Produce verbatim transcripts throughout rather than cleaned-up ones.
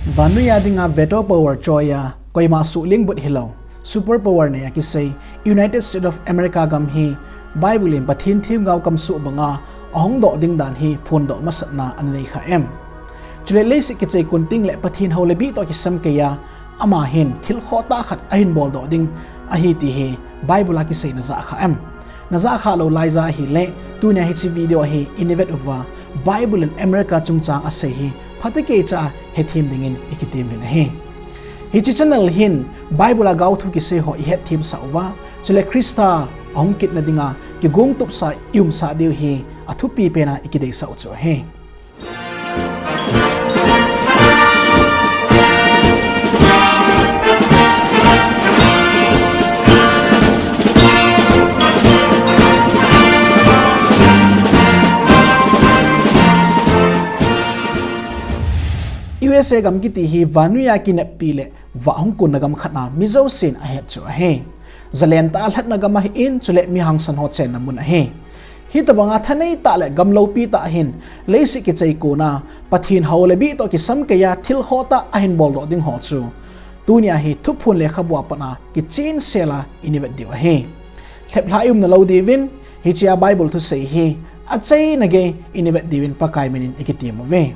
Vannoi a dinga veto power choi a, koima suhling but hilou, super power nei a kisei United States of America gam hi Bible in Pathen themgao kamsoh banga ahung doh ding dan hi phondoh masatna ana nei kha em? Chule leiset kichai kon teng le Pathen hou le bih toh kisem kei a, ama hin thil khohtah khat ahin boldoh ding ahi ti hi Bible a kisei najah kha em? Najah kha lou laija ahile, tunia hiche video hi ina vet uva, Bible in America chungchang asei hi phatah keicha hethem dingin ikitem uvin ahi. Hiche channel hin Bible a gaothu kisei ho ihetthem sah uva, chule Christa ahung kitna dinga kigong tupsa iumsah diu hi athupi pena ikideisah u chu ahi. U S A gam kiti hi vannoi a kineppi le vah hung konna gam khat a mi jousen ahet chu ahi. Jalen tah a lhatna gam ahin, chule mi hangsan ho chenna mun ahi. Hitobanga thanei tah le gam loupi tah hin leiset kichai kona Pathen hou le bih toh kisem kei a thil khohtah ahin boldoh ding ho chu tunia hi Thuphon lekhabu a pat a kichen sel a ina vet diu ahi. Lheplhah iumna lou diuvin, hichea Bible thusei hi achaina gei ina vet diuvin Pakai minin ikitem uve.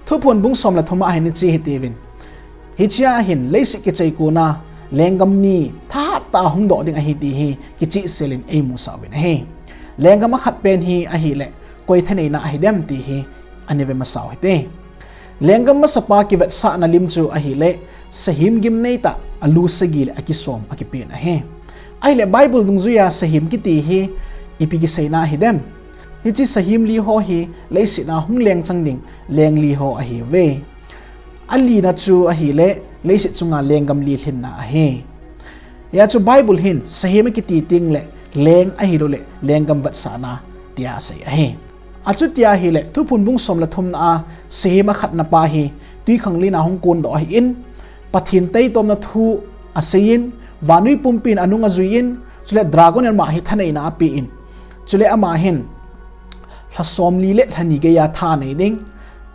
Thuphon bung som le thum a hin hiche hi tiuvin, hichea hin leiset kichai kona lenggam ni thahat tah a hung doh ding ahi ti hi kichehsel in eimusah uvin ahi. Lenggam akhat pen hi ahile koi thaneina ahidem ti hi ana ve masa u hite. Lenggam masapa kivetsahna lim chu ahile sahem gimnei tah alu sagi le akisom akipen ahi. Ahile Bible dungjuia sahem kiti hi ipi kiseina ahidem? Hiche sahem li ho hi leiset a hung lengchang ding leng li ho ahiuve. Alina chu ahile leiset chunga lenggam li lhinna ahi. Hia chu Bible hin sahem akiti teng le leng ahiloule lenggam vetsahna tia asei ahi. Achuti ahile Thuphon bung som le thumna a sahem akhatna pa hi twikhanglen a hung kondoh ahin, Pathen taitomna thu aseiyin, vannoi pumpin anung ajuiyin, chule dragon in ama hi thaneina apen, chule ama hin lha somli le lha ni geiya tha anei ding,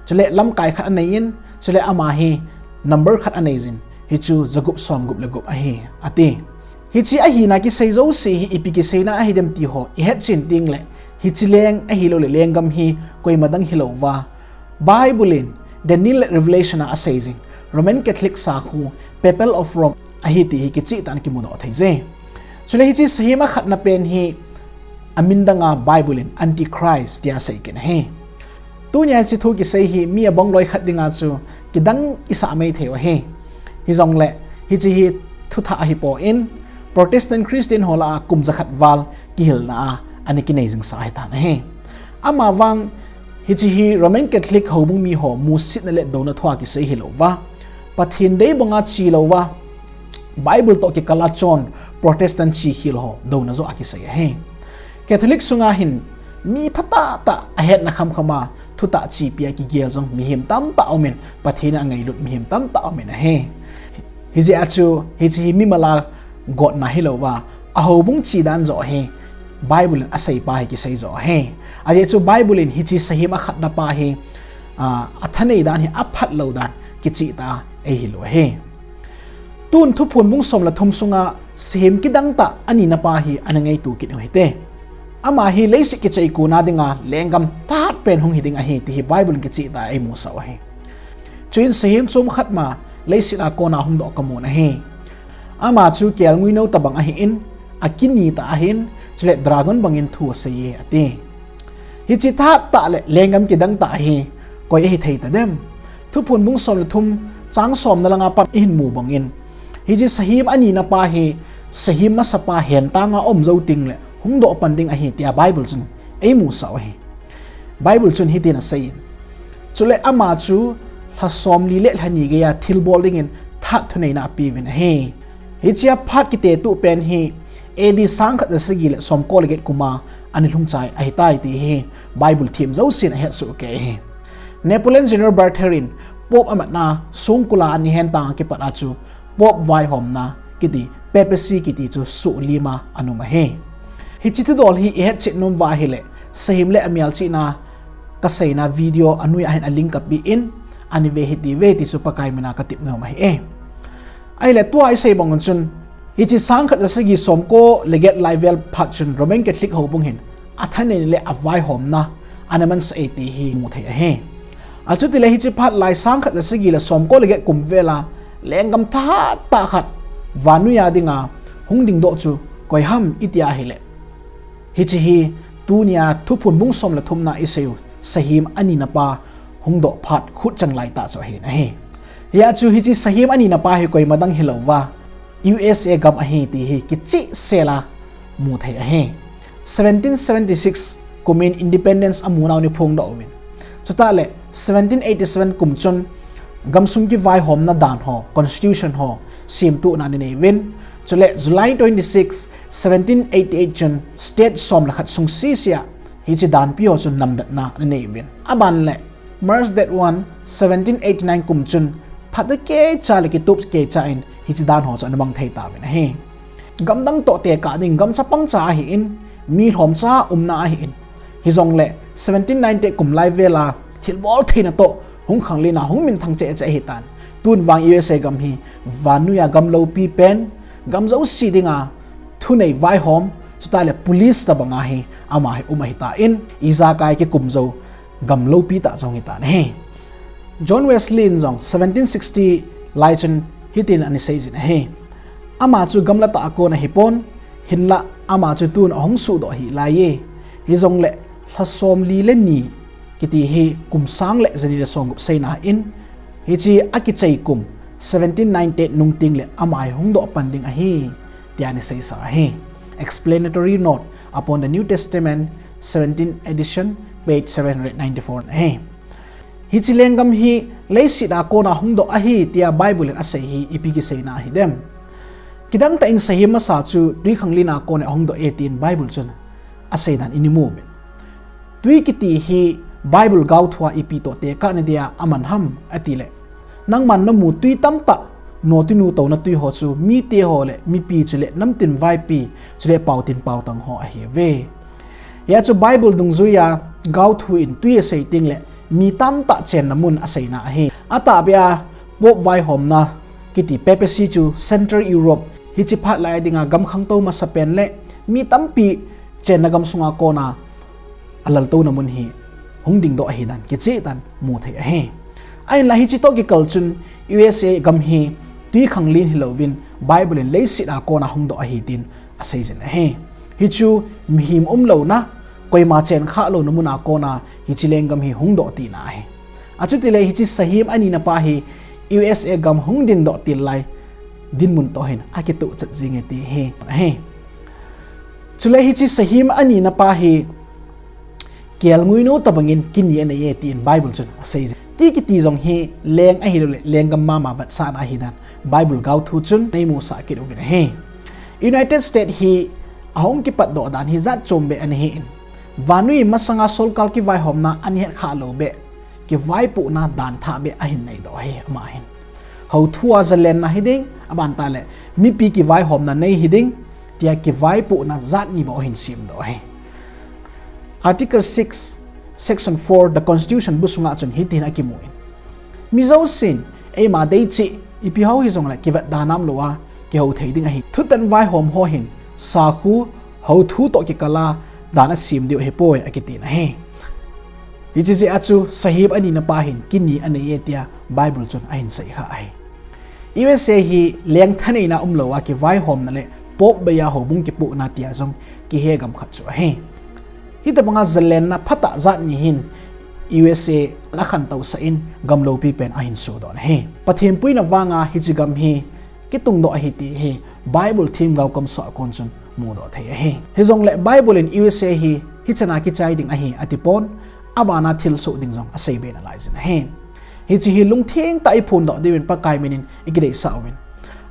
chule lamkai khat aneiyin, chule ama hi number khat aneijin, hichu jagup somgup le gup ahi, ati. Hiche ahina kisei jouse hi ipi kiseina ahidem ti ho ihetchen tengle, hiche leng ahiloule lenggam hi koima dang hilouva, Bible in Daniel le Revelation a asei jing Roman Catholic sakhu, Papal of Rome ahi ti hi kichehtah in kimudoh theije. Chule hiche sahem akhatna pen hi amin danga Bible in Antichrist tia asei kit ahi. Tunia hiche thu kisei hi mi abongloi khat dinga chu kidang isah mai theiu ahi. Hijongle hiche hi thuthah ahipon, Protestant Christian ho lah a kum jakhat val kihilna a ana kinei jingsa ahitan ahi. Amavang hiche hi Roman Catholic houbung miho musetna le douna thua kisei hilouva, Pathen deibanga chelouva, Bible toh kikal a chon Protestant chekhel ho douna joh a kisei ahi. Catholic sunga hin mi phatah tah ahetna khamkham a thutah chepi a kigel jong mihem tamtah aumin, Pathen in angailut mihem tamtah aumin ahi. Hijeh a chu hiche hi mimal a gotna hilouva, ahoubung che dan joh hi Bible in aseipa hi kisei joh ahi. Ajeh chu Bible in hiche sahem akhatna pa hi, a, athanei dan hi aphatlou dan kichehtah a eihil u ahi. Tun Thuphon bung som le thum sunga sahem kidang tah anina pa hi ana ngaito kit u hite. Ama hi leiset kichai kona dinga lenggam thahat pen hung hiding ahi ti hi Bible in kichehtah a eimusah u ahi. Chuin sahem chom khat ma leiset a kona hungdoh kamun ahi. Ama chu kelngoi nou tobang ahin, akini tah ahin, chule dragon bangin thu aseiye ati. Hiche thahat tah le lenggam kidang tah hi koi ahithei tadem? Thuphon bung som le thum chang somna langa pat ihin mu bangin, hiche sahem anina pa hi sahem masapa hentanga aum jou tengle hungdoh pan ding ahi tia Bible chun eimusah u ahi. Bible chun hitin aseiyin, chule ama chu lha somli le lha ni geiya thilbol dingin thahat thuneina apeuvin ahi. Hichea phat kitetup pen hi A D sangkhat jasagi le somko le get kuma ana lhungchai ahitai ti hi Bible them jousen ahetsoh kei ahi. Napoleon Junior Berthier in Pope amatna songkul a ani hentang a kipat a chu Pope vaihomna kiti, papacy kiti chu sohlima ana um ahi. Hiche thudol hi ihetchet nom uva ahile, sahem le amelchihna kaseina video anoi a hin a link kapeh in, ani ve hiti ve ti chu Pakai mina katep nom ahi e. Ahile tua isei bang un chun, hiche sangkhat jasagi somko le get lai vel phat chun Roman Catholic houbung hin athanei le avaihomna ana mansah e ti hi mu thei ahi. Achutile hiche phat lai sangkhat jasagi le somko le get kum vel a lenggam thahat tah khat vannoi a dinga hung dingdoh chu koi ham iti ahile, hiche hi tunia Thuphon bung som le thumna isei u sahem anina pa hungdoh phat khut chang lai tah chu ahin ahi. Hia chu hiche sahem anina pa hi koima dang hilouva, U S A gam ahi ti hi kichehsel a mu thei ahi. Seventeen seventy six kum in independence amu nau ni phongdoh uvin. Chutah le seventeen eighty seven kum chun gamsung kivaihomna dan ho, constitution ho, semtona ana nei uvin. Chule July twenty six, seventeen eighty eight chun state som le khat sung sese a hiche danpi ho chun namdetna ana nei uvin. Aban le March date one, seventeen eighty nine kum chun phat keicha le kitup keicha in hiche dan ho chu ana mang thei tauvin ahi. Gamdang toh tekah ding gam chapang cha ahin, mi lhomcha umna ahin. Hijongle seventeen ninety eight kum lai vel a thilbol theina toh hung khanglen a hung minthang cheh cheh ahitan. Tun vang U S A gam hi vannoi a gam loupi pen, gam jouse dinga thunei vaihom, chutah le police tabang a hi ama hi um ahitan, ijakai kikum jou gam loupi tah chu hung hitan ahi. John Wesley in jong seventeen sixty lai chun hitin ana seijin ahi. Ama chu gamla tah a kon ahipon, hinlah ama chu tun ahung suhdoh ahi laiye. Hijongle lha somli le ni kiti hi kum sang le jani le somgup seina in, hiche akichai kum seventeen ninety eight nung tengle ama hi hungdoh pan ding ahi, tia ana seisa ahi. Explanatory Note upon the New Testament, seventeen edition, page seven hundred ninety four ahi. Hiche lenggam hi leiset a kona hungdoh ahi tia Bible in asei hi ipi kiseina ahidem? Kidang tah in sahem masa chu twikhanglen a kona hungdoh e tin Bible chun asei dan ini mu uvin. Twi kiti hi Bible gaothu a ipi toh tekah nadia aman ham atile, nangman namu twi tamtah, notinu touna twi ho chu mite ho le mipi chule namtin vaipi chule paotin paotang ho ahiuve. Hia chu Bible dungjuia gaothu in twi asei tengle mi tamtah chenna mun aseina ahi. Atahbeh a Pope vaihomna kiti papacy chu Central Europe, hiche phat lai a dinga gam khangtou masapen le mi tampi chenna gamsunga kona alaltouna mun hi hung dingdoh ahidan kicheh dan mu thei ahi. Ahinla hiche toh kikal chun U S A gam hi twikhanglen hilouvin Bible in leiset a kona hungdoh ahi tin aseijin ahi. Hichu mihem umlouna, koima chenkhah louna muna kona hiche lenggam hi hungdoh tina ahi. Achutile hiche sahem anina pa hi U S A gam hung dingdoh til lai dinmun toh hin akitohchat jinge ti hi ahi. Chule hiche sahem anina pa hi kelnguinou tabangin kini aneiye tin Bible chun aseije. Twi kiti jong hi leng ahiloule lenggam mama vetsahna ahidan Bible gaothu chun eimusah kit uvin ahi. United States hi ahung kipatdoh dan hi jat chombeh ana hin, vannoi masanga sorkar kivaihomna ana hetkhah loubeh, kivaipohna danthahbeh ahin neidoh ahi ama hin. Houthu a jalenna hiding, aban tah le mipi kivaihomna nei hiding, tia kivaipohna jat ni bou ahin semdoh ahi. Article six, Section four, the Constitution bu sunga chun hitin akimun, mi jousen eima deicheh ipi hou hijongle kivetda namlouva kihou thei ding ahi. Thutan vaihom ho hin sakhu, houthu toh kikal a dan asem diu ahipoi akitin ahi. Hiche jeh a chu sahem anina pa hin kini aneiye tia Bible chun ahin seikhah ahi. U S A hi leng thaneina umlouva kivaihomna le Pope beiya houbung kipohna tia jong kihe gam khat chu ahi. Hitobanga jalenna phatah jat ni hin U S A ana khantousah in gam loupi pen ahin sodoh ahi. Pathen puina vanga hiche gam hi kitungdoh ahi ti hi Bible themgao kamsoh a kon chun mudoh thei ahi. Hijongle Bible in U S A hi hichana kichai ding ahi atipon, abana thilsoh ding jong aseibe nalaijin ahi. Hiche hi lungtheng tah a iphondoh diuvin Pakai min in ikideisah uvin.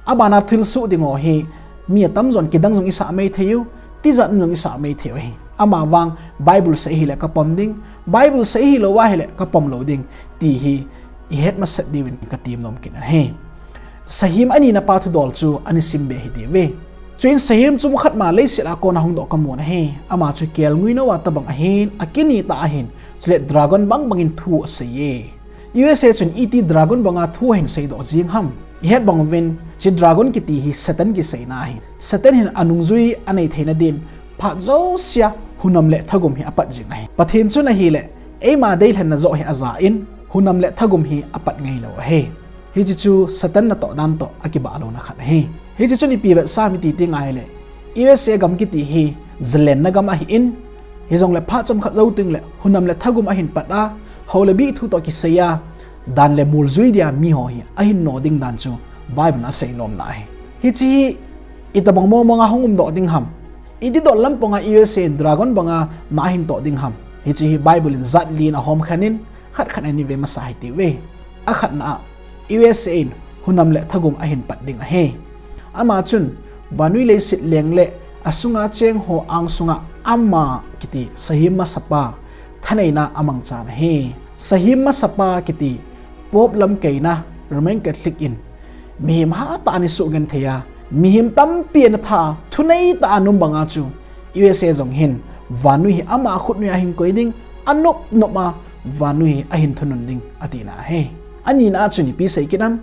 Abana thilsoh ding ho hi mi atamjon kidang jong isah maithei u, tijat jong isah maithei u ahi. Amavang Bible sei hile kapom ding, Bible sei hilouva hile kapom lou ding ti hi ihet masat diuvin katem nom kit ahi. Sahem anina pa thudol chu ana simbe hitiuve. Chuin sahem chomkhat ma leiset a kona hungdoh kamun ahi. Ama chu kelnguinouva tobang ahin, akini tah ahin, chule dragon bangbangin thu aseiye. U S A chun iti dragon banga thu ahin seidoh jing ham? Ihet bang uvin, hiche dragon kiti hi Satan kiseina ahi. Satan hin anungjui anei theina din, phat jousea hunam le thagum hi apat jing ahi. Pathen chun ahile, eima deilhenna joh hi aja in, hunam le thagum hi apat ngai lou ahi. Hiche chu Satan natoh dan toh akibah louna khat ahi. Hiche chun ipi vetsah ham iti teng ahile, U S A gam kiti hi jalenna gam ahin, hijongle phat chomkhat jou tengle hunam le thagum ahin pat a, hou le bih thu toh kisei a, dan le mol jui dia miho hi ahin no ding dan chu Bible in asei nomna ahi. Hiche hi itobang mong mong a hung umdoh ding ham? Iti dol lampang a U S A in dragon banga na ahin toh ding ham? Hiche hi Bible in jat li in ahom khen in, khat khat in ivei masa hite uve. Akhatna a, U S A in hunam le thagum ahin pat ding ahi. Ama chun vannoi leiset leng le asunga cheng ho angsunga ama kiti sahem masapa thaneina amangchan ahi. Sahem masapa kiti Pope lamkaina Roman Catholic in mihem hatah in eisugenthei a, mihem tampi ana tha a, thunei tah a ana um banga chu U S A jong hin vannoi hi ama khutnoi a ahin koi ding, anop nop a vannoi hi ahin thunun ding atina ahi. Anina a chun ipi sei kit ham?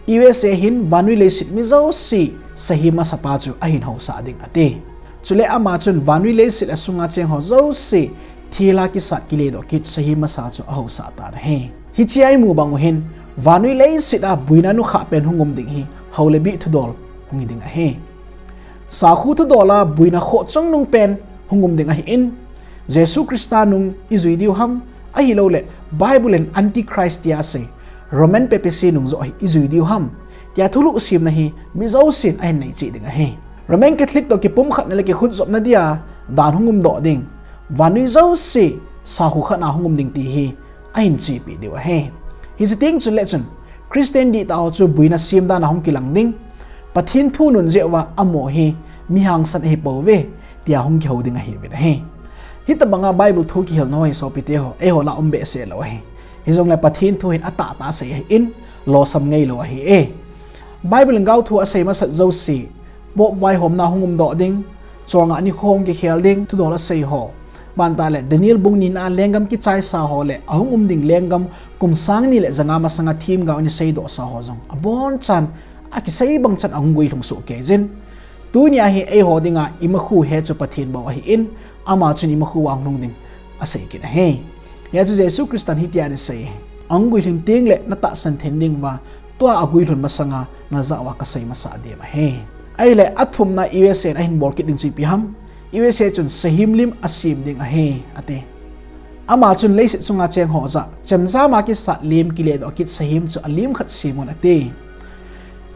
U S A hin vannoi leiset mi jouse sahem masapa chu ahin housah ding ati. Chule ama chun vannoi leiset asunga cheng ho jouse thil a kisat kiledoh kit sahem masa chu ahousah tan ahi. Hichea imu bang u hin, vannoi leiset a boina nukhah pen hung um ding hi hou le bih thudol hung hi ding ahi. Sakhu thudol a boina khoh chungnung pen hung um ding ahin, Jesu Christa nung ijui diu ham, ahilouleh Bible in Antichrist tia asei Roman Papacy nung joh hi ijui diu ham, tia thulhuh semna hi mi jousen ahin nei cheh ding ahi. Roman Catholic toh kipumkhatna le kikhutjopna dia dan hung umdoh ding, vannoi jouse sakhu khat a hung um ding ti hi ahin chepi diu ahi. Hiche teng chule chun Christian dihtah ho chu boina sem dan a hung kilang ding, Pathen thu nun jeh uva amaho hi mi hangsan ahipouve, tia hung kihou ding ahiuvin ahi. Hitobanga Bible thu kihilna ho hi sopite ho, eiho lah a um behseh lou ahi. Hijongle Pathen thu hin atahtah asei ahin, losam ngai lou ahi e. Bible in gaothu asei masat jouse, Pope vaihomna hung umdoh ding, cholngah nikho hung kikhel ding, thudol asei ho, bantah le Daniel bung nina a lenggam kichaisa ho le ahung um ding lenggam kum sang ni le janga masanga themgao in aseidohsa ho jong abonchan akisei bang chan ahung guilhung sohkei jin. Tunia hi eiho dinga imakhu he chu Pathen bou ahin, ama chun imakhu a hung lhung ding asei kit ahi. Hijeh chun Jesu Christan hitia ana sei, ahung guilhun tengle natahsan thei ding uva, tua aguilhun masanga najah uva kasei masa dem ahi. Ahile athumna U S A in ahin bol kit ding chu ipi ham? U S A chun sahem lim asem ding ahi, ati. Ama chun leiset chunga cheng ho jah, chemjam a kisat lim kiledoh kit sahem chu alim khat semun ati.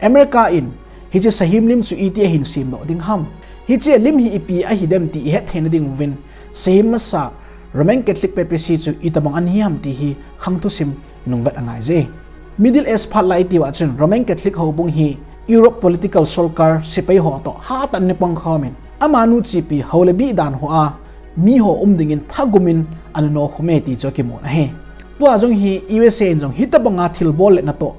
America in hiche sahem lim chu iti ahin semdoh ding ham? Hiche lim hi ipi ahidem ti ihet theina ding uvin, sahem masa Roman Catholic Papacy chu itobang ana hi ham ti hi khang thusim nung vet angaije. Middle Age phat lai itiuva chun Roman Catholic houbung hi Europe political solkar sepai ho toh hatah in ana pangkhom in, amanu chepi hou le bih dan hoa miho um dingin thagumin ana nokhum e ti chu akimun ahi. Tua jong hi U S A in jong hitobanga thilbol le natoh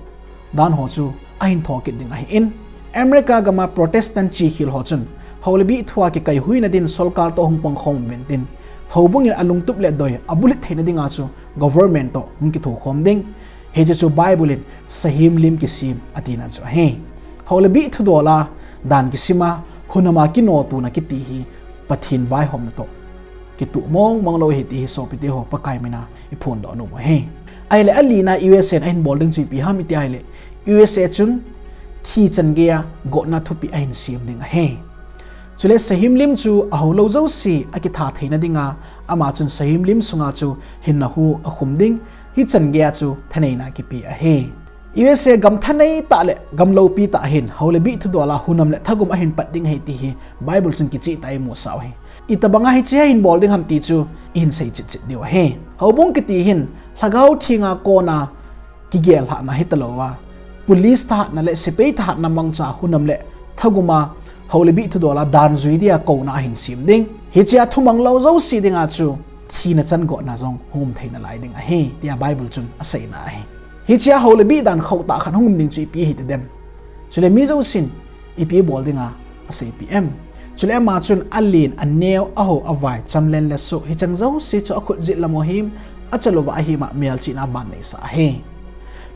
dan ho chu ahin thokit ding ahin, America gama Protestant chekhel ho chun hou le bih thua kikaihuina din solkar toh hung pangkhom uvin tin, houbung in alungtup le doi abulhit theina dinga chu government toh hung kithokhom ding. Hiche chu Bible in sahem lim kisem atina chu ahi. Hou le bih thudol a dan kisem a, hunam a kinotona kiti hi Pathen vaihomna toh kitoh mong mong lou ahi ti hi sopite ho, Pakai mina iphondoh nom u ahi. Ahile alina U S A in ahin bol ding chu ipi ham iti ahile, U S A chun thi changeiya gotna thupi ahin sem ding ahi. Chule sahem lim chu ahoulou jouse akitha theina dinga, ama chun sahem lim sunga chu hinna hu akhum ding, hichan geiya chu thaneina kipe ahi. U S A gam thanei tah le gam loupi tah hin hou le bih thudol a hunam le thagum ahin pat ding ahi ti hi Bible chun kichehtah a imusah u ahi. Itobanga hiche hi ahin bol ding ham ti chu ihin sei chetchet diu ahi. Houbung kiti hin Lhagao Thenga kona kigel lhahna hitalouva, police thahatna le sepai thahatna mangcha hunam le thagum a hou le bih thudol a dan jui dia kouna ahin sem ding. Hichea thumang lou jouse dinga chu thina chan gotna jong hung um thei nalai ding ahi, tia Bible chun aseina ahi. Hichea hou le bih dan khohtah khat hung um ding chu ipi ahitadem? Chule mi jousen ipi ibol dinga aseipeh em? Chule ama chun alen, aneo, ahou, avai, chamlen le soh, hicheng jouse chu akhut jet lam u ahim, achal uva ahim a melchihna aban neisah ahi.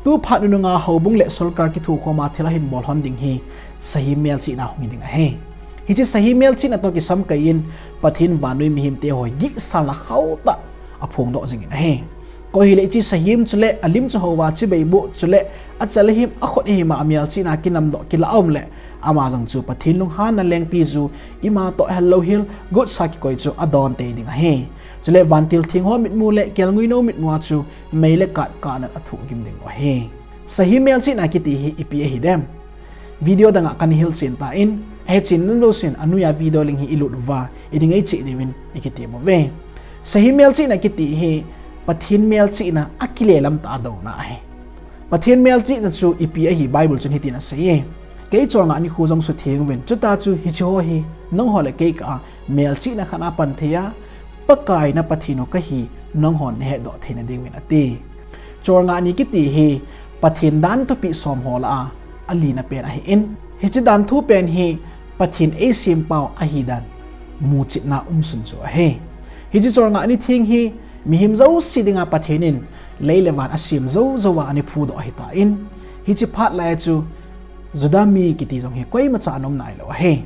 Tu phat nununga houbung le sorkar kithukhom a thil ahin bol lhon ding hi sahem melchihna hung hi ding ahi. Hiche sahem melchihna toh kisamkai in Pathen vannoi mihemte ho gihsalna khauhtah aphongdoh jingin ahi. Koi hileh hiche sahem chule alim chu houva chibai boh chule achal ahim akhut ahima amelchihna kinamdoh kilah a um leh ama jong chu Pathen lunghanna lengpi ju ima toh hel louhel gotsa kikoi chu adon tei ding ahi. Chule vantil theng ho mitmu le kelngoi nou mitmu a chu mei le kath kahnat athuh gim ding u ahi. Sahem melchihna kiti hi ipi ahi dem? Video danga kana hilchen tan, ahechen nom jousen anoiya video link hi ilut uva iding eicheh diuvin ikitem uve. Sahem melchihna kiti hi Pathen melchihna akile lam tah a douna ahi. Pathen melchihna chu ipi ahi Bible chun hitin aseiye. Kei cholngah nikho jong sutheng uvin, chuta chu hiche ho hi nangho le kei kah a melchihna khat a pan thei a, Pakai na Pathen u kahi, nanghon nahetdoh theina diuvin ati. Cholngah ni kiti hi Pathen dan thupeh som ho lah a alina pen ahin, hiche dan thu pen hi Pathen eisempau ahidan muchetna umsun chu ahi. Hiche cholngah ni theng hi mihem jouse dinga Pathen in lei le van asem jou jouva ana phudoh ahitan, hiche phat lai a chu Juda mi kiti jong hi koimacha ana um nailou ahi.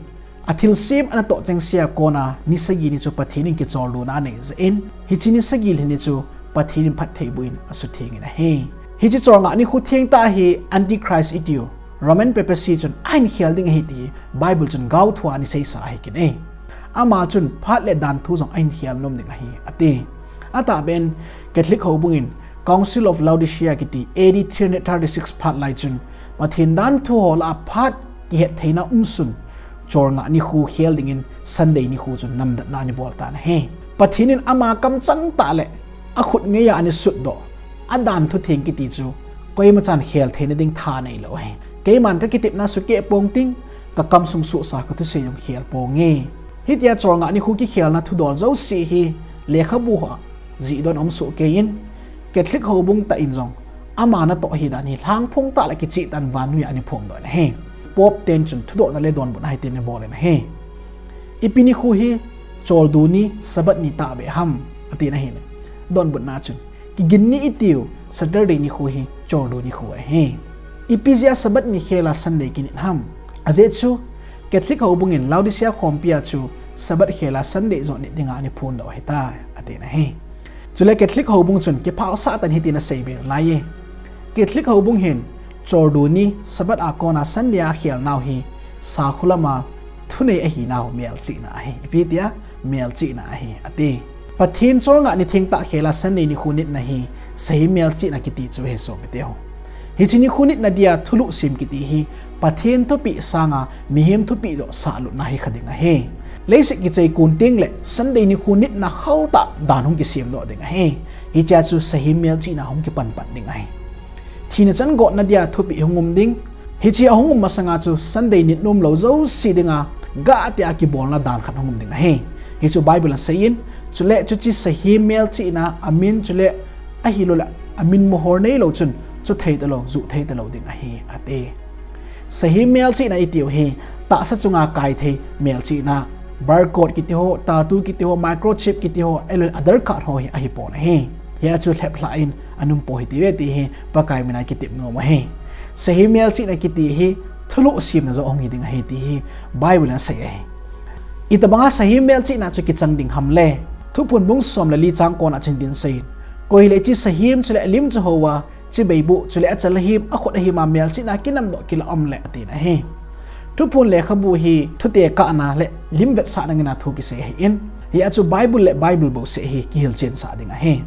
Athilsem ana toh chengse a kona ni sagi ni chu Pathen in kicholdo na anei jeh in, hiche ni sagi lhin ni chu Pathen in phattheiboh in asuthengin ahi. Hiche cholngah nikho thengtah hi Antichrist itiu Roman Papacy chun ahin khel ding ahi ti Bible chun gaothua ana seisa ahi kit e. Ama chun phat le dan thu jong ahin khel nom ding ahi ati. Atahbeh in Catholic houbung in Council of Laodicea kiti A D three hundred thirty-six phat lai chun Pathen dan thu ho lah a phat kihet theina umsun cholngah nikho khel dingin Sunday nikho chun namdatna ana bol tan ahi. Pathen in ama kamchang tah le akhut ngeiya ana sutdoh adan thutheng kiti chu koimachan khel theina ding tha neilou ahi. Keiman kakitepna sukeh ponting, kakamsung suhsa kathusei jong khel ponge. Hitia cholngah nikho kikhelna thudol jouse hi lekhabu a jihdon um sohkei in, Catholic houbung tah in jong ama natoh ahidan hi lhangphong tah le kicheh tah in vannoiya ana phongdoh in ahi. Pope ten chun thudohna le donbutna hitin ana bol in ahi. Ipi nikho hi choldo ni, Sabbath ni tahbeh ham atin ahi. Donbutna chun kigin ni itiu Saturday nikho hi choldo nikho ahi. Ipi jeh a Sabbath ni khel a Sunday kinit ham? Ajeh chu Catholic houbung in Laodicea khompi a chu Sabbath khel a Sunday jong nit dinga ana phondoh ahitai atin ahi. Chule Catholic houbung chun kiphaosah tah in hitin aseibe laiye. Catholic houbung hin choldo ni Sabbath a kona Sunday a khel nau hi sakhulam a thunei ahinau melchihna ahi. Ipi tia melchihna ahi ati. Pathen cholngah ni thengtah khel a Sunday nikho nitna hi sahem melchihna kiti chu ahi sopite ho. Hiche nikho nitna dia thulhuh sem kiti hi Pathen thupeh sanga mihem thupeh joh sahlutna hi kha ding ahi. Leiset kichai kon teng le Sunday nikho nitna khauhtah dan hung kisemdoh ding ahi. Hichea chu sahem melchihna hung kipan pan ding ahi. Thina chan gotna dia thupeh hung um ding. Hiche ahung um masanga chu Sunday nit nomlou jouse dinga gah tia kibolna dan khat hung um ding ahi. Hichu Bible in aseiyin, chule chuche sahem melchihna amin chule ahilouleh amin mohor neilou chun chu thei talou, juh thei talou ding ahi ati. Sahem melchihna itiu hi tahsa chunga kai thei melchihna, barcode kiti ho, tattoo kiti ho, microchip kiti ho, ahilouleh Aadhaar card ho hi ahipon ahi. Hia chu lheplhah in ana um pou hite ve ti hi Pakai mina kitep nom ahi. Sahem melchihna kiti hi thulhuh semna joh ahung hi ding ahi ti hi Bible in asei ahi. Itobanga sahem melchihna chu kichang ding ham le? Thuphon bung som le li chang kona chun hitin aseiyin, koi hileh hiche sahem chule alim chu houva chibai boh chule achal ahim akhut ahima melchihna kinamdoh kilah a um le atin ahi. Thuphon lekhabu hi thute kahna le lim vetsahna ngeina thu kisei ahin, hia chu Bible le Bible bouseh hi kihilchensah ding ahi.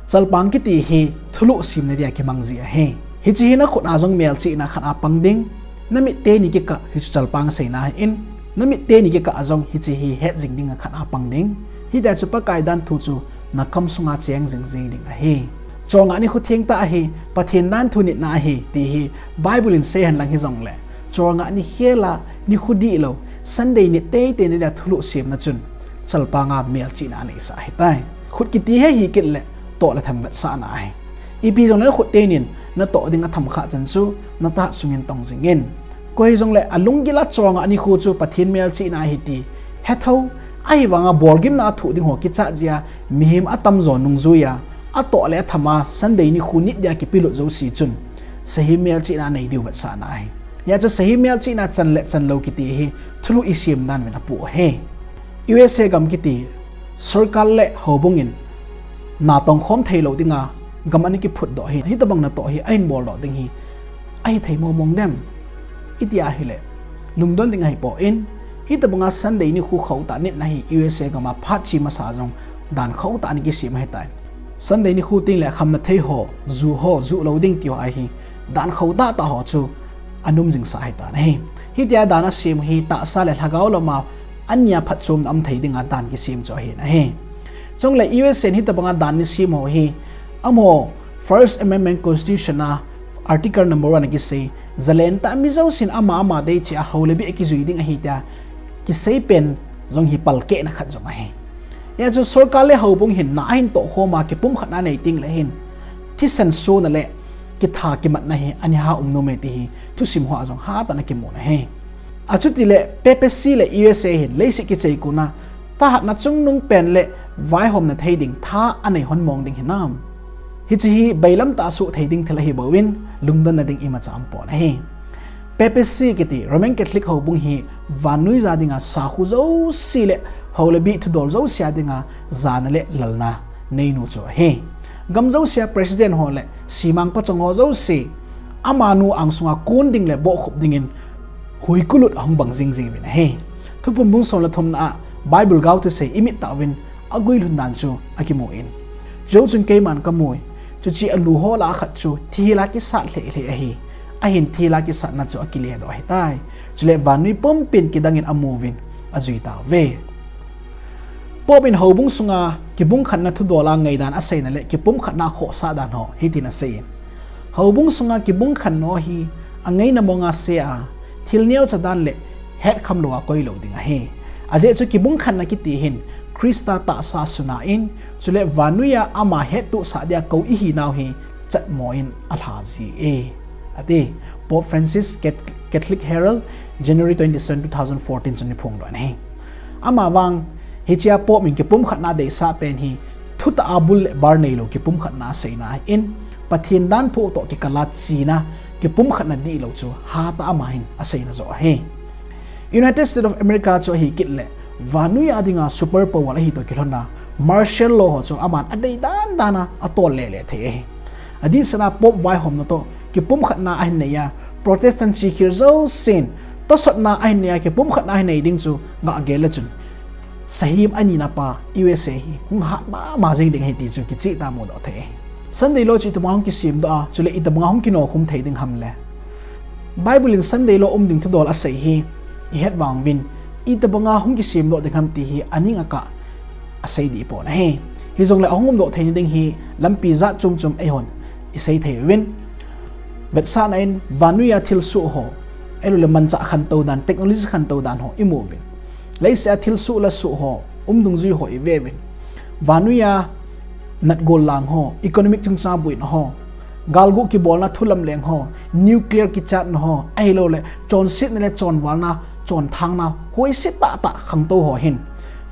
Chalpang kiti hi thulhuh semna dia kimang ji ahi. Hiche hi nakhut a jong melchihna khat a pang ding, namit teni kikah, hichu chalpang seina ahin, namit teni kikah a jong hiche hi het jing dinga khat a pang ding. Hitia chu Pakai dan thu chu nakam sunga cheng jing jing ding ahi. Cholngah nikho thengtah ahi, Pathen dan thu nitna ahi ti hi Bible in seihen lang hijongle, cholngah ni khel a nikho dihlou Sunday nit teitei ni dia thulhuh semna chun chalpanga melchihna aneisah ahitai. Khut kiti hi hikit le toh le tham vetsahna ahi. Ipi jongle khut tenin natoh ding atham khah chan chu natah sungin tong jingin. Koi hijongle alunggil a cholngah nikho chu Pathen melchihna ahi ti hetho, ahivanga bolgimna athoh ding ho kichat jeh a mihem atamjo nungjuiya atoh le athama Sunday nikho nit dia kipelut jouse chun sahi melchihna nei diu vetsahna ahi. Hijeh chun sahi melchihna chan le chan lou kiti hi thulhuh i sem dan uvin apoh ahi. U S A gam kiti sorkar le houbung in natong khom thei lou dinga gam ana kiphut doh hi, hitobang natoh hi ahin bol doh ding hi ahi thei mong mong dem? Iti ahile lungdon ding ahi poi. Hitobanga Sunday nikho khauh tah nitna hi U S A gam a phat chim masa jong dan khauh tah ana kisem ahitai. Sunday nikho teng le khamna thei ho, ju ho, ju lou ding ti ho ahi, dan khauh tah tah ho chu ana um jing sa ahitan ahi. Hitia dan asem hi tahsa le lhagao lama ahin phatchomna um thei dinga dan kisem chu ahin ahi. Chule U S A in hitobanga dan ana sem ho hi, amaho First Amendment Constitution a Article number one a kisei, jalen tah mi jousen ama ama dei cheh a hou le bih a kijui ding ahi tia kisei pen jong hi palkehna khat jong ahi. Hijeh chun sorkar le houbung hin na ahin tohkhom a kipumkhatna nei teng le hin thisan sona le kitha kimatna hi ana ha um nom e ti hi thusim hoa jong hatah in akimun ahi. Achuti le papacy le U S A hin leiset kichai kon a thahatna chungnung pen le vaihomna thei ding tha anei hon mong ding hinam? Hiche hi bailam tah a soh thei ding thil ahi bouvin, lungdonna ding imacha aumpon ahi. Papacy kiti Roman Catholic houbung hi vannoi a dinga sakhu jouse le hou le bih thudol jouse a dinga jana le lalna neinu chu ahi. Gam jouse a president ho le simang pachong ho jouse amanu angsunga kon ding le bohkhup dingin huikulut ahung bang jing jing uvin ahi. Thuphon bung som le thumna a Bible gaothusei imit tauvin aguilhun dan chu akimun. Jou chun keiman kamun, chuche alu ho lah a khat chu thihil a kisat lheh lheh ahi. Ahin thihil a kisatna chu akile doh ahitai. Chule vannoi pumpin kidangin amuvin ajui tauve. Pope in houbung sunga kipumkhatna thudol a ngaidan aseina le kipumkhatna khohsah dan ho hitin aseiyin. Houbung sunga kipumkhatna hi angaina monga sei a, thil neocha dan le hetkham lou a koi lou ding ahi. Ajeh chu kipumkhatna kiti hin Christa tahsa suna in, chule vannoi a ama hettohsah dia kou ihinau hi chatmo in alha ji e, ati. Pope Francis, Cat-, Catholic Herald, January twenty-seven, two thousand fourteen chun iphongdoh in ahi. Amavang, hichea Pope in kipumkhatna deisah pen hi thutah a bul le bar neilou kipumkhatna aseina ahin, Pathen danthu toh kikal a chena kipumkhatna dihlou chu hatah a ama hin aseina joh ahi. United States of America chu ahi kit le vannoi a dinga super power ahi toh kilhon a martial law ho chu aman adei dan dan a atol le le thei ahi. Adehset a Pope vaihomna toh kipumkhatna ahin nei a, Protestant sikhir jousen tosotna ahin nei a, kipumkhatna ahin nei ding chu ngah gel le chun sahi anina pa U S A hi hung hat mama jing ding ahi ti chu kicheh tah a mudoh thei ahi. Sunday law chu itobanga hung kisem doh a, chule itobanga hung kinokhum thei ding ham le? Bible in Sunday law um ding thudol asei hi ihet vang uvin, itobanga hung kisem doh ding ham ti hi aning akah asei dih pon ahi. Hijongle ahung umdoh theina ding hi lampi jat chom chom eihon isei thei uvin. Vetsahna in vannoi a thilsoh ho, ahilouleh manchah khantou dan, technology khantou dan ho imu uvin. Leiset a thilsoh le soh ho, um dungjui ho ive uvin. Vannoi a natgol lang ho, economic chungchang boina ho, galgu kibolna thulamleng ho, nuclear kichatna ho, ahilouleh chonsetna le chonvalna, chonthangna, hoise tah tah khangtou ho hin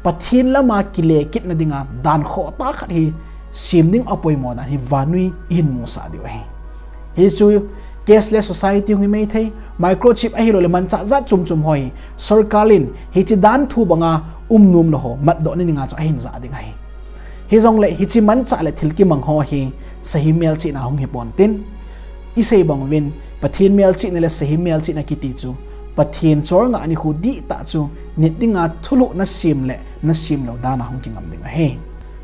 Pathen lama kile kitna dinga dan khoh tah khat hi sem ding apoimo dan hi vannoi ihin musah diu ahi. Hichu cashless society hung hi maithei, microchip ahilouleh manchah jat chom chom ho hi sorkar in hiche danthu banga um nom lou ho matdohna dinga chu ahin jah ding ahi. Hijongle hiche manchah le thil kimang ho hi sahi melchihna hung hi pontin, isei bang uvin Pathen melchihna le sahi melchihna kiti chu Pathen chol ngah nikho dihtah chu nit dinga thulhuh nasem le nasem lou dan a hung kingam ding ahi.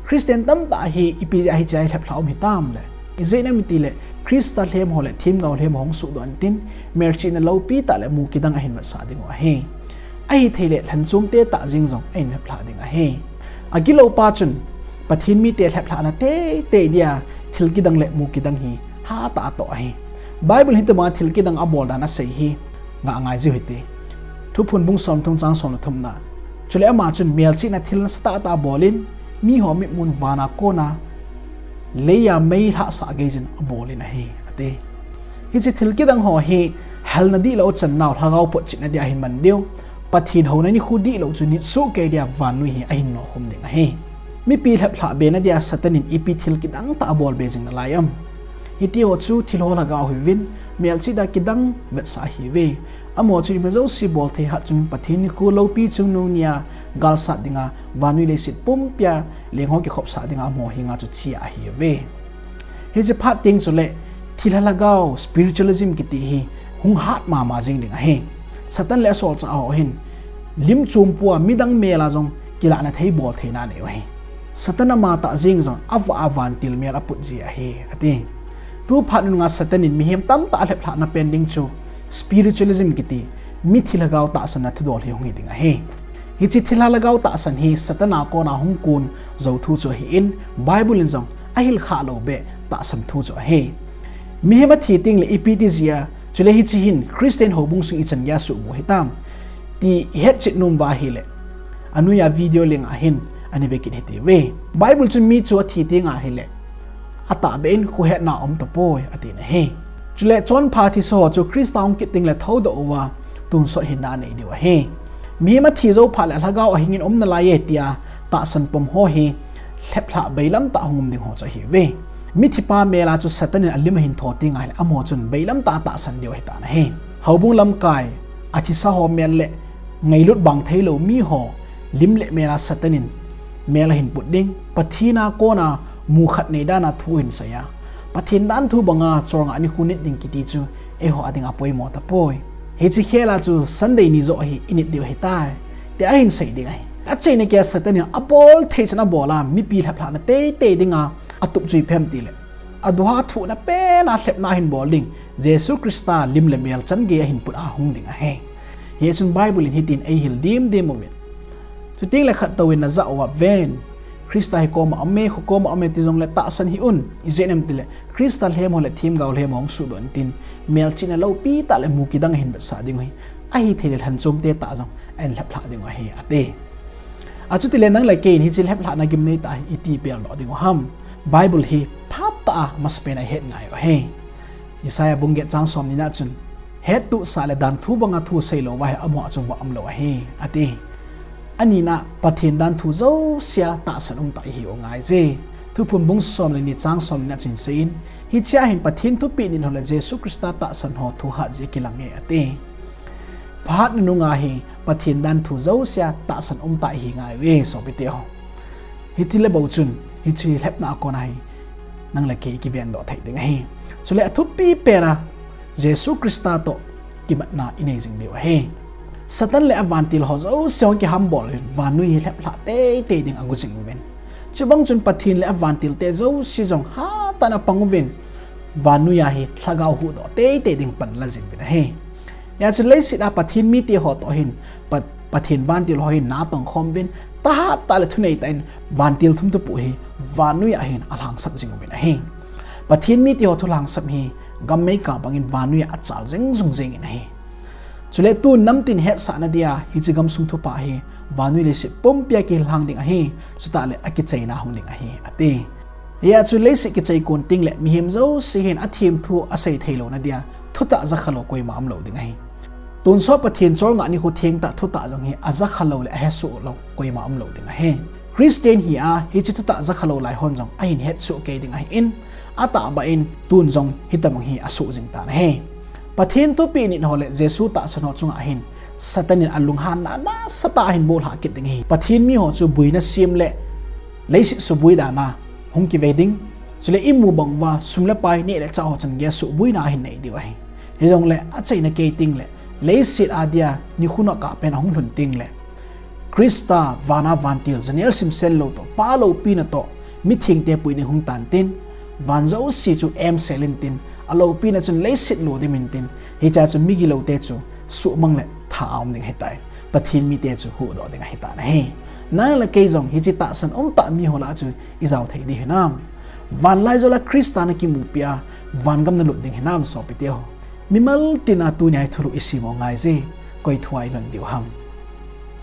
Christian tamtah hi ipi jeh a hichea ilheplhah um hitam le? Ijeh inem itile Christa lhem ho le themgao lhem ho hung sohdoh intin, melchihna loupi tah le mu kidang ahin vetsah diu ahi. Ahithei le lhanchom te tah jeng jong ahin lheplhah ding ahi. Agilou pa chun Pathen mite lheplhahna teitei dia thil kidang le mu kidang hi hatah a atoh ahi. Bible in hitobanga thil kidang abol dan asei hi ngah ngai jiu hite. Thuphon bung somthum chang somle thumna. Chule ama chun melchihna thil nasatah tah abol in, miho mitmun vana kona leiya mei lhahsah geiyin abol in ahi, ati. Hiche thil kidang ho hi helna dihlou a channau lhagao photchetna dia ahin man diu, Pathen houna nikho dihlou chu nit sohkei dia vannoi hi ahin nokhum ding ahi. Mipi lheplhah bena dia Satan in ipi thil kidang tah abol be jing nalai am? Hitiho chu thilha lhagao ahiuvin, melchihna kidang vetsah ahiuve. Amaho chu ima jouse bol thei hat chun Pathen nikho loupi chungnung nia galsat dinga vannoi leiset pumpia lengho kikhopsah dinga amaho henga chu che ahiuve. Hiche phat teng chule thilha lhagao, spiritualism kiti hi hung hat mama jing ding ahi. Satan le asolchah ho hin lim chom pua midang mela jong kilahna thei bol theina anei u ahi. Satan amatah jeng jong avah a vantil mel aput ji ahi, ati. Tu phat nunga Satan in mihem tamtah alheplhahna pen ding chu spiritualism kiti, mi thilha lhagao tahsanna thudol hi hung hi ding ahi. Hiche thilha lhagao tahsan hi Satan a kona hung kon jou thu chu ahin, Bible in jong ahil khah lou beh tahsan thu chu ahi. Mihem athi tengle ipi ti jia, chule hiche hin Christian houbung sung ichan geiya asuhbou hitam, ti ihet chet nom uva ahile, anoiya video link a hin ana ve kit hite uve. Bible chun mi chu athi teng ahile, atahbeh in khohetna aum tapoi, atin ahi. Chule chonpha thisa ho chu Christa hung kit tengle thoudoh uva tonsot hinna anei diu ahi. Mihem athi jou phat le alhagao ahingin aum nalaiye tia tahsan pom ho hi lheplhah bailam tah hung um ding ho chu ahiuve. Mithipa mela chu Satan in alim ahin tho teng ahile amaho chun bailam tah atahsan diu ahitan ahi. Houbung lamkai, athisa ho mel le ngailut bang theilou miho lim le mela Satan in mel ahin put ding, Pathen a kona mukhat nei dana thu ahin seiya, Pathen danthu banga cholngah nikho nit ding kiti chu eiho a dinga poimo tapoi. Hiche khela chu Sunday ni joh hi init diu ahitai, tia ahin sei ding ahi. Achaina keiya Satan in abol thei chan abol a, mipi lheplhahna teitei dinga atupchui phem tile, aduha thuhna pena lhepna ahin bol ding, Jesu Christa lim le mel chan geiya ahin put a hung ding ahi. Hichun Bible in hitin eihil dimdim uvin, chutengle khat touvin najah uva ven, Christa hi koma aume, kho koma aume ti jongle tahsan hih un, ijeh inem itile Christa lhem ho le themgao lhem ho hung suhdoh intin, melchihna loupi tah le mu kidang ahin vetsah ding u ahi. Ahithei le lhanchom te tah jong ahin lheplhah ding u ahi, ati. Achutile nang le kei in hiche lheplhahna gimnei tah hi iti peldoh ding u ham? Bible hi phatah a masapen a ihet ngai u ahi. Isaiah bung get chang somni na chun, hettohsah le danthu banga thu seilou uva hi amaho chu vah umlou ahi, ati. Anina, Pathen danthu jousea tahsan umtah ihiu ngaije. Thuphon bung som le ni chang somni na chun aseiyin, hichea hin Pathen thupeh nit ho le Jesu Christa tahsan ho thu hatji akilange, ati. Phat nununga hi Pathen danthu jousea tahsan umtah ihi ngaiuve, sopite ho. Hitile bou chun, hiche lhepna a kona hi nang le kei ikivendoh thei ding ahi. Chule athupi pena Jesu Christa toh kimatna inei jing diu ahi. Satan le avantil ho jouse hung kihambol uvin vannoi hi lheplhah teitei ding agu jing uvin, chubang chun Pathen le avantil te jouse jong hatah in apang uvin, vannoiya hi lhagao huhdoh teitei ding pan ala jing uvin ahi. Hijeh chun leiset a Pathen mite ho toh hin, Pa-, Pathen vantil ho hin natong khom uvin, tahat tah le thunei tah in vantil thum thupoh hi vannoiya hin alhangsap jing uvin ahi. Pathen mite ho thulhangsap hi gam meikah bangin vannoiya achal jing jung jengin ahi. Chule tun namtin hetsahna dia hiche gamsung thupha hi vannoi leiset pumpia kihilhang ding ahi, chutah le akichaina hung ding ahi, ati. Hijeh chun leiset kichai kon tengle mihem jouse hin athemthu asei theilouna dia thutah jakhalou koima umlou ding ahi. Tonsot Pathen cholngah nikho thengtah thutah jong hi ajakhalou le ahesoh lou koima umlou ding ahi. Christian hi a hiche thutah jakhalou lai hon jong ahin hetsoh kei ding ahin, atahbeh in tun jong hitobang hi asoh jing tan ahi. Pathen thupeh nit ho le Jesu tahsan ho chunga hin Satan in alunghanna nasatah ahin bollhah kit ding ahi. Pathen miho chu buina sem le leiset suboi dan a hung kive ding, chule imu bang uva sum le pai neh le chah ho chan geiya suhboina ahin nei diu ahi. Hijongle achaina kei tengle leiset a dia nikho nakah pen ahung lhun tengle Christa vana vantil janel simsel lou toh, Pa loupina toh mithengte pui ding hung tan tin, van jouse chu emsel intin, aloupina chun leiset ludim intin, hichea chu migiloute chu suhmang le tha a um ding ahitai. Pathen mite chu huhdoh ding ahitan ahi. Nang le kei jong hiche tahsan umtah miho lah a chu ijao thei ding hinam? Vanlaijol a Christa nakimupi a vangam nalut ding hinam, sopite ho? Mimal tina tunia hi thulhuh isim u ngaije, koi thua ilhun diu ham?